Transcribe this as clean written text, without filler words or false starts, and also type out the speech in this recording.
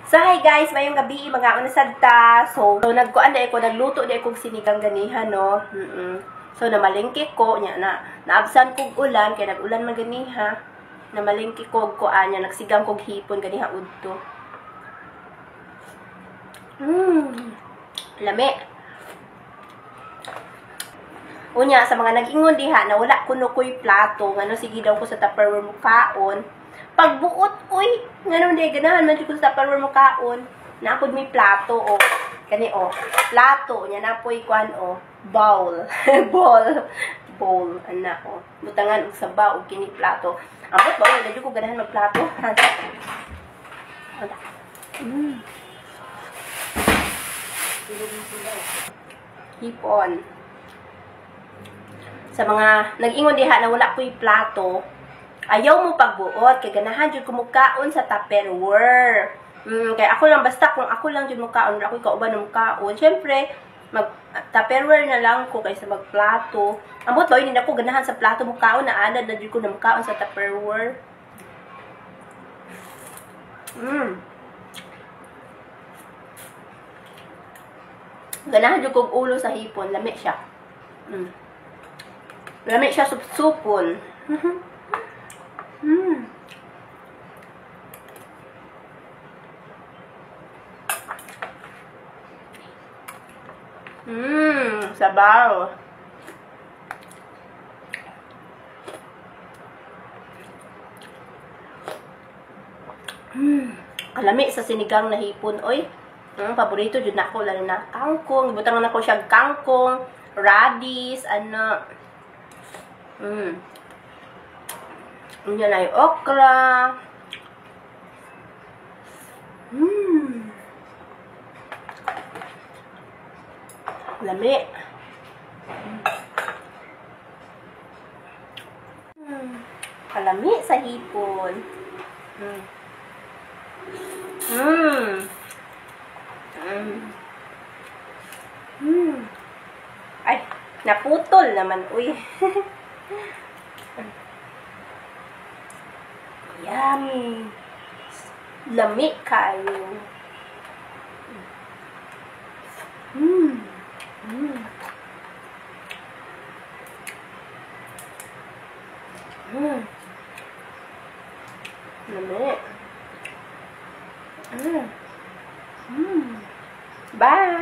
So hi guys, mayong gabi mga una sad ta. So nagkuan na ko, nagluto di ko sinigang ganiha, no. So namalengke ko nya na naabsan kog ulan kay nag-ulan man ganiha. Namalengke ko og kuan nya, nagsigang kog hipon ganiha udto. Lami. Unya sa mga nag-ingon diha na wala kuno koy plato, ngano sige daw ko sa Tupperware mo kaon. Pagbuot oy, ngano di ganahan man jud ko sa Tupperware mo kaon. Naapod may plato o kani o, plato nya napoy kuan o, bowl. Bowl ana o. Butangan og sabaw og kini plato. Ambot ba oy, jud ko ganahan magplato. Hipon. Sa mga nag-ingon diha na wala ko'y plato, ayaw mo pagbuot kay ganahan jud ko mukaon sa Tupperware. Kay ako lang, basta kung ako lang jud mukaon, wala ko'y kauban na mukaon. Syempre, mag Tupperware na lang ko kaysa magplato. Ambot ba hindi ako ganahan sa plato mukaon, na anad na jud ko na mukaon sa Tupperware. Ganahan jud kog ulo sa hipon, lami siya. Lami siya supsupon. Sabaw. Kalami sa sinigang na hipon, oy. Paborito jud nako, lalo na kangkong. Ibutangan nako siya kangkong, radish, ano. Unya na yung okra. Lami. Kalami sa hipon. Ay, naputol naman, uy. Yummy. Lami kayo. Lami. Bye.